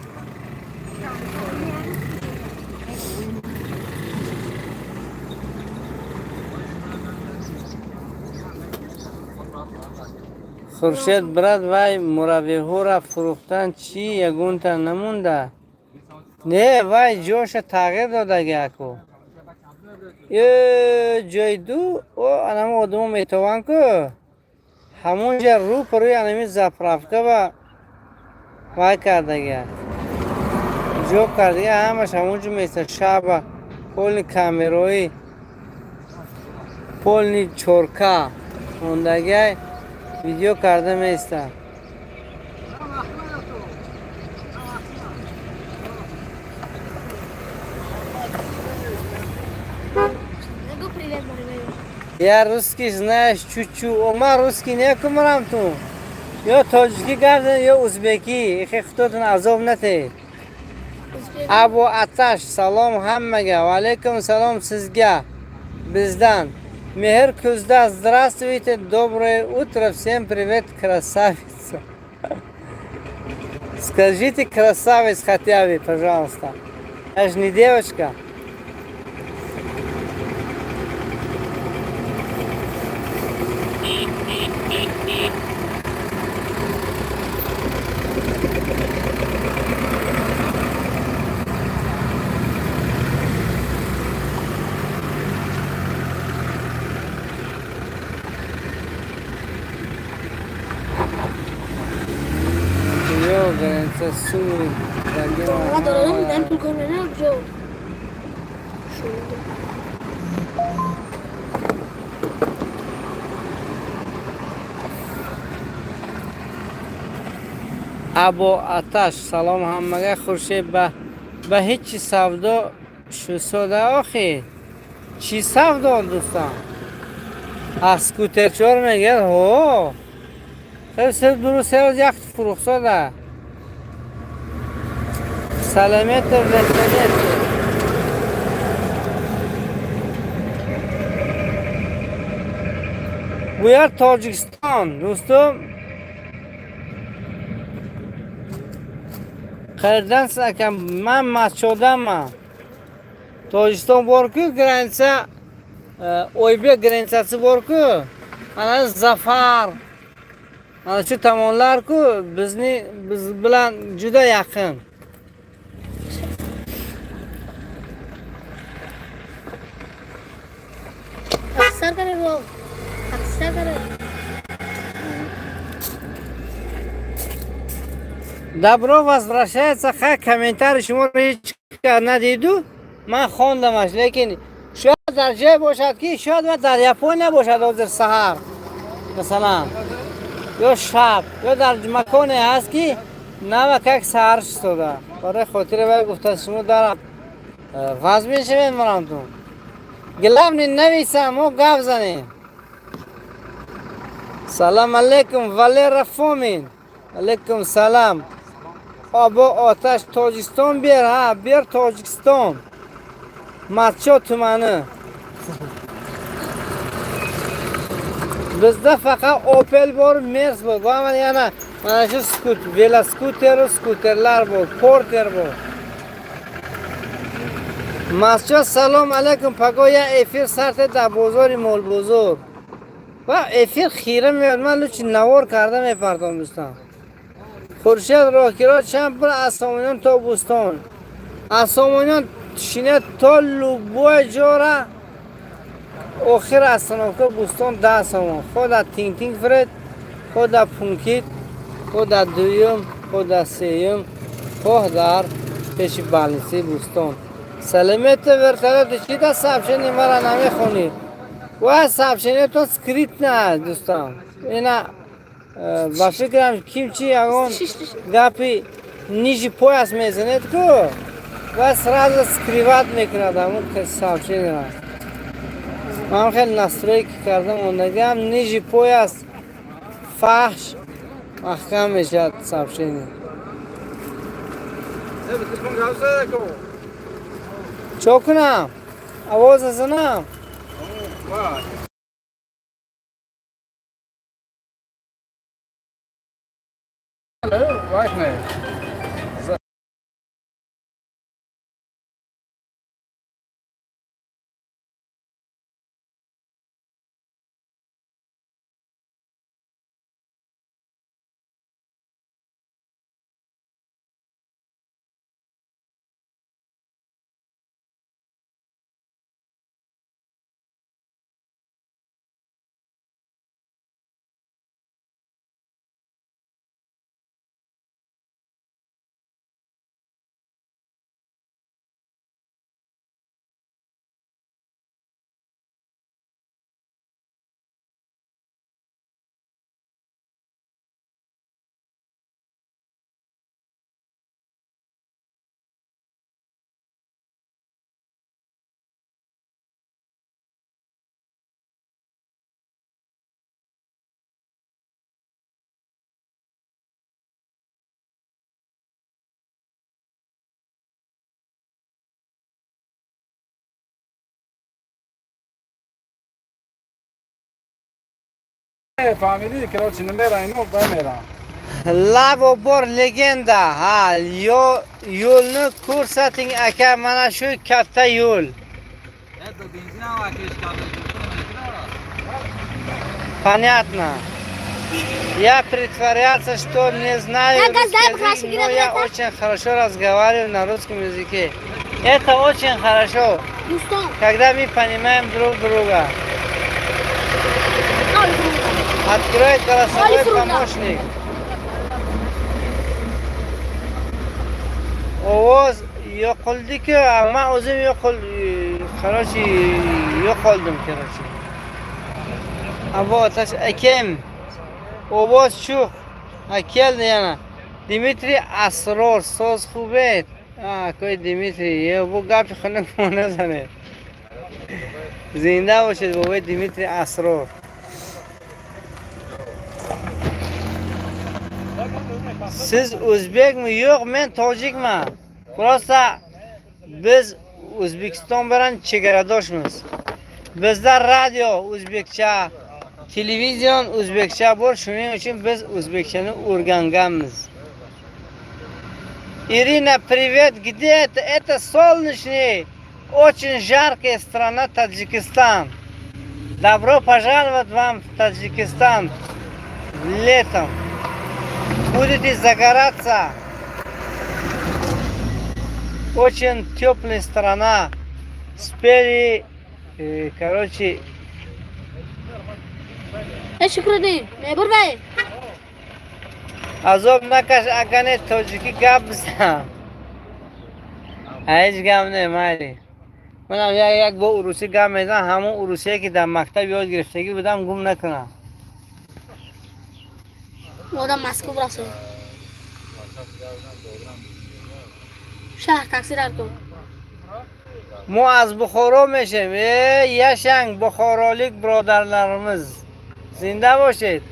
Хуршед, брат, вай муравьиҳоро фурӯхтан чӣ, ягонта намонда? Не, вай ҷоша тағйир додаги аку. Э, ҷои ду о анама одамо метованд ку, ҳамонҷа рӯ ба рӯи анами заправка ба вай кардагия, ҷо кардагия, ҳамаш ҳамонҷо места. Шаба полный камерои, полный чорка мондагиай, видео карда места. Нагу привет, Маргарита. Я русский знаешь чуть-чуть. О, ма русский некумрам ту. Ё тоҷикӣ гап зан, ё узбекӣ. Ихе худотон азоб натед. Узбек. Абу Аташ, салом ҳаммага. Ва алайкум салом sizga. Bizdan. Меҳр Кузда, здравствуйте, доброе утро, всем привет, красавица. Скажите красавец хотя бы, пожалуйста. Я же не девочка. Ё, граница Сури. Ма дорам дан пул кор на ҷо. Шунда. Абу Аташ, салом ҳамага. Хуршед, ба ҳеҷ савдо шусода охи. Чӣ савдо, дӯстон? А скутерчор мегӯяд, ҳо. Хел дуру се рӯз як фурӯхсода. Саламетр вертолет. Буяр Тоҷикистон, дӯстум. Qayerdansiz, akam? Man Machchodamman. Tojikiston bor-ku, граница, Oybek граница si bor-ku. Mana Zafar. Mana shu tomonlar-ku bizni biz bilan juda yaqin. Аксар каре бо. Аксар каре. Добро возвращается, ха, комментарий шуморо ҳеҷ кас надиду. Ман хондамаш, лекин шояд дар ҷое бошад, ки шояд ва дар Япония бошад ҳозир саҳар. Масалан. Ё шаб, ё дар маконе ҳаст, ки навакак саҳар шистода. Барои хотири вай гуфта, шумо дар вазм мешавед марамтун. Главный нависам, мо гап занем. Салам алейкум, Валера Фомин. Алейкум салам. Обо оташ Тоҷикистон бер, ҳа, бер Тоҷикистон. Матчо tumani. Bizda faqat Opel bor, Merс bor. Bu mana yana mana shu skut, veloskuter, skuterlar bor, Porter bor. Масҷид, салом алейкум. Пагоя эфир сарте дар бозори молбозор. Ва эфир хира меояд. Ман лучи навор карда мепардом, дӯстам. Хуршед, роҳкиро чанд пул аз Сомониён то Бӯстон? Аз Сомониён шине то любой ҷора, охир остановка Бӯстон, 10 сомон. Хо дар тинг-тинг фиред, хо дар пункит, хо дар дуюм, хо дар сеюм, хоҳ дар пеши больницаи Бӯстон. Салимето вертолёти чи да сообщение мара намехонӣ? Ва сообщениятон скрытно аст, дӯстам. Ина ба фикрам, ким чи ягон гапи ниже пояс мезанед ку, ва сразу скрывать мекунад ҳамун сообщениеро. Ман хеле настройки кардам, ондагиам ниже пояс фаҳш маҳкам мешавад сообщение. Телефон гап зада ку. Чо кунам? Овоза занам? Ва. Вай. Фаҳмидӣ, короче, намера ино бамера. Лабо бор легенда, ha, yo yo'lni ko'rsating, aka, mana shu katta yo'l. Это бензин ам. Понятно. Я притворяться, что не знаю Я газ дай, русский покрасить, язык, но я граб, очень хорошо разговариваю на русском языке. Это очень хорошо, Дӯстон. Когда мы понимаем друг друга. Открой голосовой Ой, фрукта. Помощник. Ovoz yo'qoldi-ku, man o'zim yo'qol, короче, yo'qoldim, короче. Abo otash akam. Ovoz shu. Ha, keldi yana. Dmitriy Asror so'z xubet. Ha, ko'y Dmitriy, yo bu gap xunuk nazane. Зинда бошед, бобои Дмитрий Асрор. Siz o'zbekmi? Yo'q, men tojikman. Просто biz O'zbekiston bilan chegaradoshmiz. Bizda radio o'zbekcha, televizion o'zbekcha bor, shuning uchun biz o'zbekchani o'rganganmiz. Ирина, привет, где это? Это солнечный, очень жаркая страна Таджикистан. Добро пожаловать вам в Таджикистан летом. Будете загораться. Очень теплая страна. Спели, короче, Шукриддин, мебур вай. Азоб накаш, агане тоҷикӣ гап бизан. Ҳеҷ гап не, майли. Манам як як бо урусӣ гап мезанам, ҳамон урусие ки дар мактаб ёд гирифтагӣ будам, гум накунам. Одам Москва расо. Шаҳр такси дар кун. Мо аз Бухоро мешем. Э, yashang, buxorolik birodarlarimiz, зинда бошед.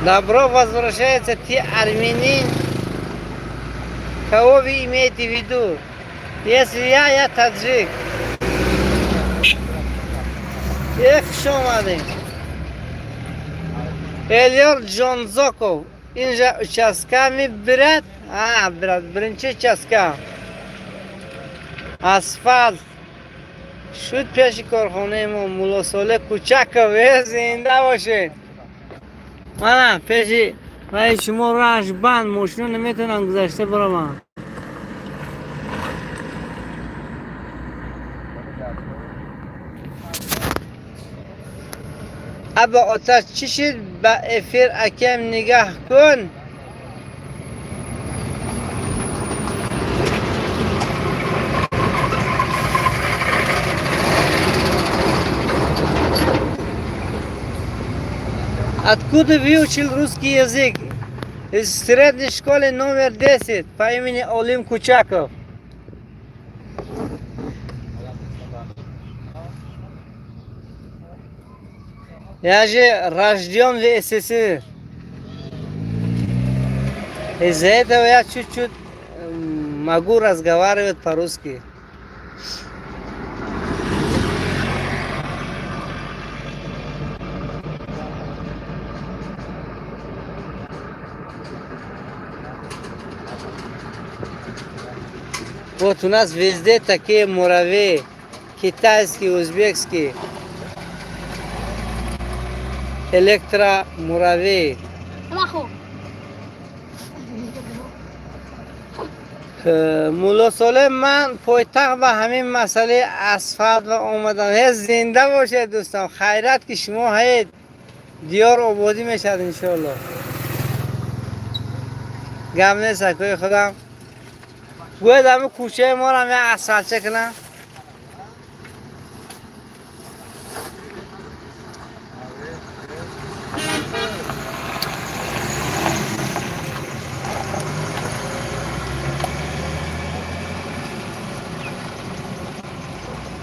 Добро возвращается, ты армянин? Кого вы имеете в виду? Если я таджик. Эх, хуш омадем. Элёр Ҷонзоков. Инҷа участками, брат? А, брат, биринчи участка. Асфалт. Шуд пеши корхонаи мо Муллосоле Кучаков. Э, зинда бошед. Мана пеши вай шумо раш банд, мошино наметавонанд гузашта бароманд. Аба оташ чӣ шид ба эфир акам нигаҳ кун. Откуда выучил русский язык? Из средней школы номер 10 по имени Олим Кучаков. Я же рожден в СССР. Из-за этого я чуть-чуть могу разговаривать по-русски. Вот у нас везде такие муравьи. Китайские, узбекские. Электромуравьи. Маху. Мулло Солеҳ, ман пойтахт ба ҳамин масъалаи асфалт ва омадан. Ҳе, зинда бошед, дӯстам. Хайрат ки шумо ҳаед. Диёр ободӣ мешавад, иншоалло. Гап нест, акои худам. Гӯяд ҳамин кӯчаи моро ҳам як асфалтча кунам.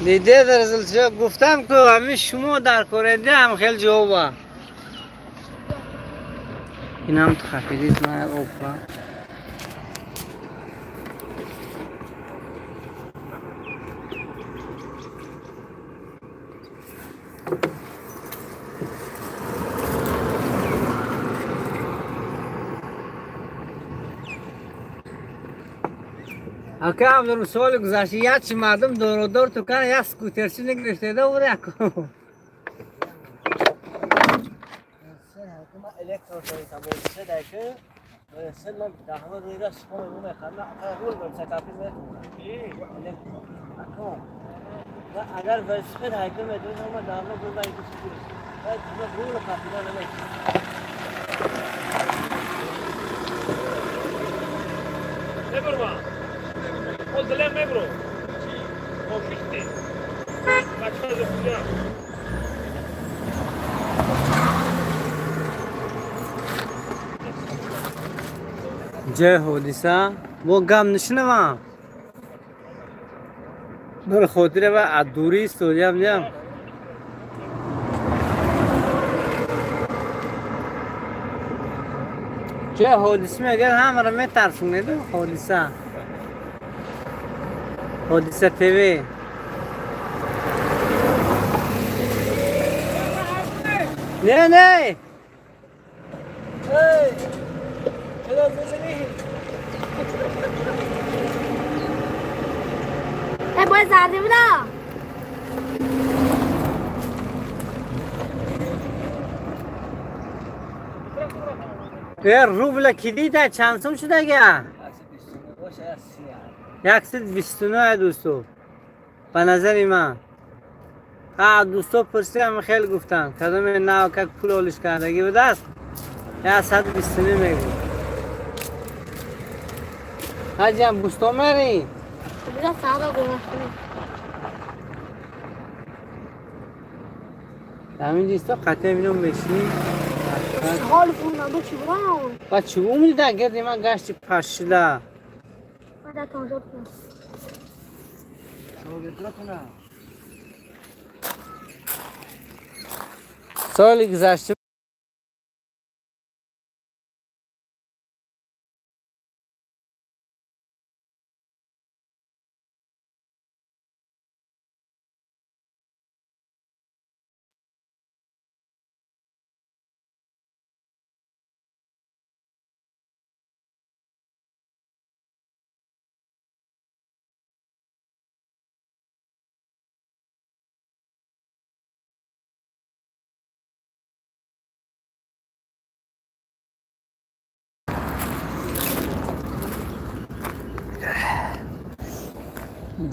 Диде дар гуфтам ку ҳамин шумо дар кореда ҳам хел ҷавоба. Инам хафидид на опа. Ака Абдул, соли гузашта як чи мардум дородор тукан як скутерчи нагирифтеда ур яку. Агар велосипед ҳайкал медонед, ама давно гул гул қапида намешавад. Ne brwa? O zele mebro. O fichte. Kaçmaz okuyacağım. Ҷои ҳодиса бо гап нишинавам. Бар хотире ва аз дурӣ истодиям диям. Ҷои ҳодиса мегӯяд ҳамаро метарсонеду ҳодиса. Ҳодиса ТВ. Не, не. Э, бояд зарди буда. Рубля ки дида, чанд сум шудага? 129, дӯсто, ба назари ман. А дӯсто пурсидам, хеле гуфтанд, кадоме нав как пул олиш кардагӣ будааст, 129 мегӯ. Ҳаҷиам, бусто мерӣ? Бира сара гумашкунем. Ҳамин ҷисто қатъия мино мешинӣ. Ҳол фурнадо чӣ бурам? Ба чӣ умрида гирди ман гашти пашшида. Мада тамошо кунам. Шогирдотона. Соли гузашта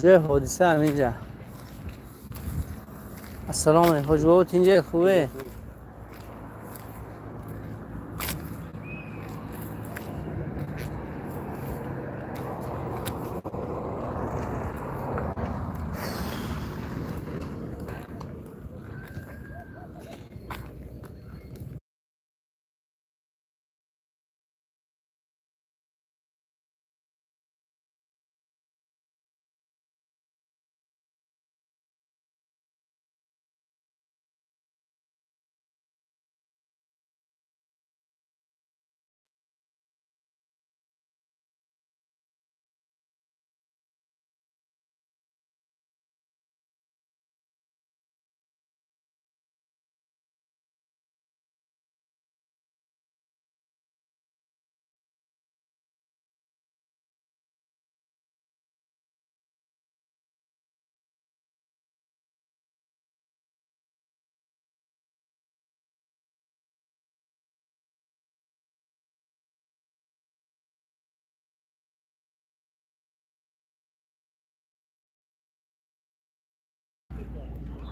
ҷои ҳодиса ҳаминҷа. Ассалому алайкум, ҳоҷи бобо, тинҷа, хубе?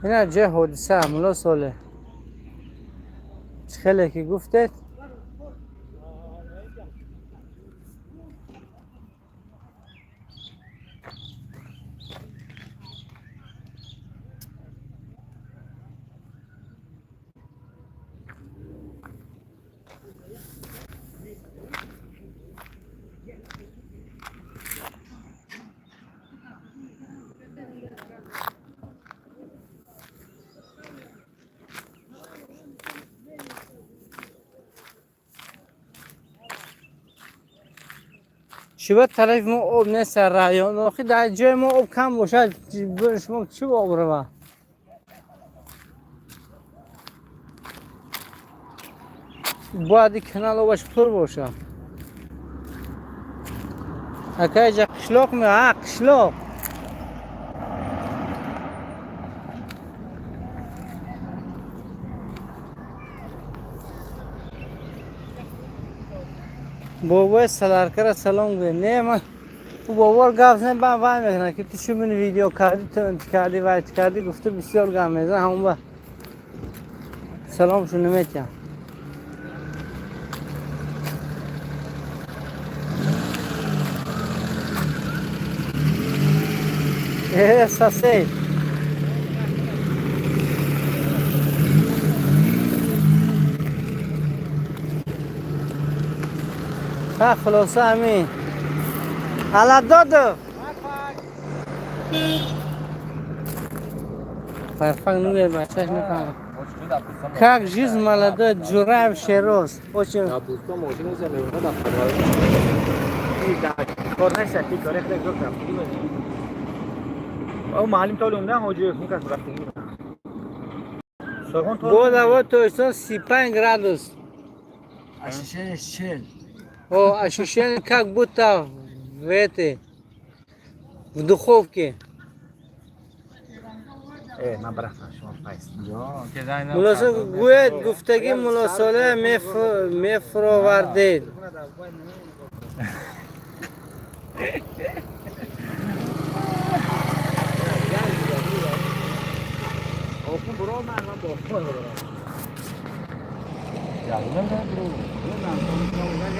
Ина ҷои ҳодиса, мулло Солеҳ, чӣ хеле ки гуфтед. Чиба тарафи мо об нест, район? Охи, дар ҷои мо об кам бошад, шумо чӣ об рава? Бояд и канал обаш пур боша. Акайҷа қишлоқ ме, а қишлоқ. Бобои саларкара салом гӯед. Не, ман ӯ бобор гап зан, бан вай мекунад, ки ту чӣ мин видео кардӣ, ту кардӣ, вай кардӣ, гуфта, бисёр гап мезан, ҳамон ба саломшу наметиҳам. Э, сосед. Ха, хулоса, ҳамин. Аладодов. Фарфак нуге, бачаш мефаҳмад. Как жизнь, молодой Джураев Шероз? Очень. Кор нест, ти коре хлеб рафтагӣ бозӣ. О маълим толи умдан ҳоҷи хун кас рафтагӣ. Соргон то Бода вот то есть 35 градус. Ощущение 40. О, ощущение, как будто в этой, в духовке. Ман барафтам, шумо пайс. Мулло гӯяд гуфтагӣ Мулло Солеҳ мефуровардед.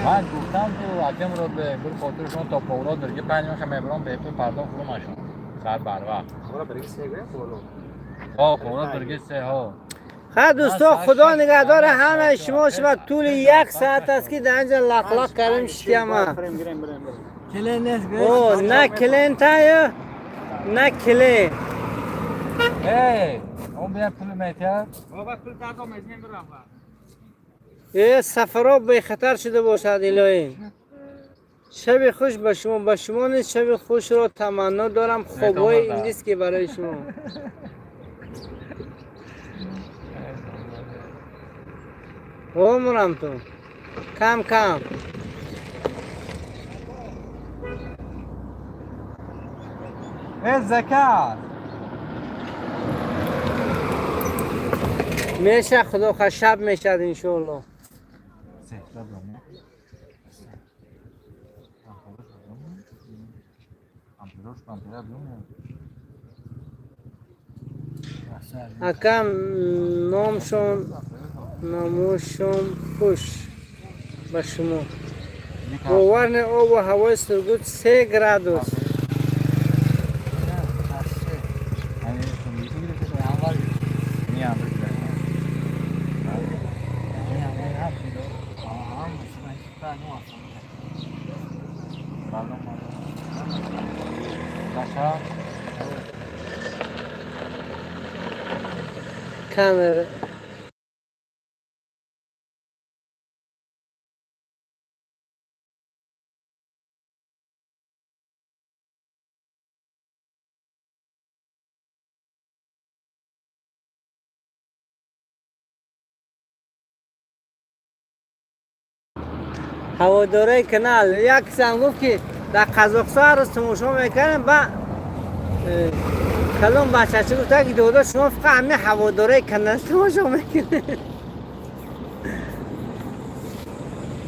من گفتم تو حکم را به بر خاطرشون تا پورا درگه پنج ماه مبران به تو پرداخت فرو مشون سر بر وقت ها پورا درگه سه ها. خیر دوستا، خدا نگهدار همه شما. شما طول یک ساعت است که در اینجا لق لق کردیم شکم. کلین نیست. او نه کلین تایه نه کلین. ای اون بیا پول میتر. سفرها به خطر شده باشد الهی. شب خوش به شما، به شما نیز شب خوش را تمنا دارم. خوبهای این که برای شما عمرم تو کم کم. ای زکات میشه خدا خواه شب میشد انشالله. اکم نامشون ناموشون خوش به شما. باور نه آب و هوای سرگوت 3 گرادوس. камера. ҳаводораи канал як касам гуфт ки дар Қазоқистон ҳар рӯз тамошо мекардем ба калон бачача гуфта ки дода шумо фақат ҳамин ҳаводораи канал тамошо мекунед.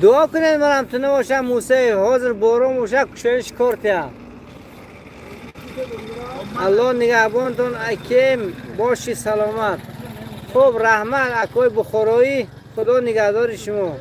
Дуо кунед манам ту набошам Мусаев ҳозир борон боша кушоиш кортия. Аллоҳ нигаҳбонтон акем боши саломат. Хуб раҳмат акои бухороӣ, худо нигаҳдори шумо.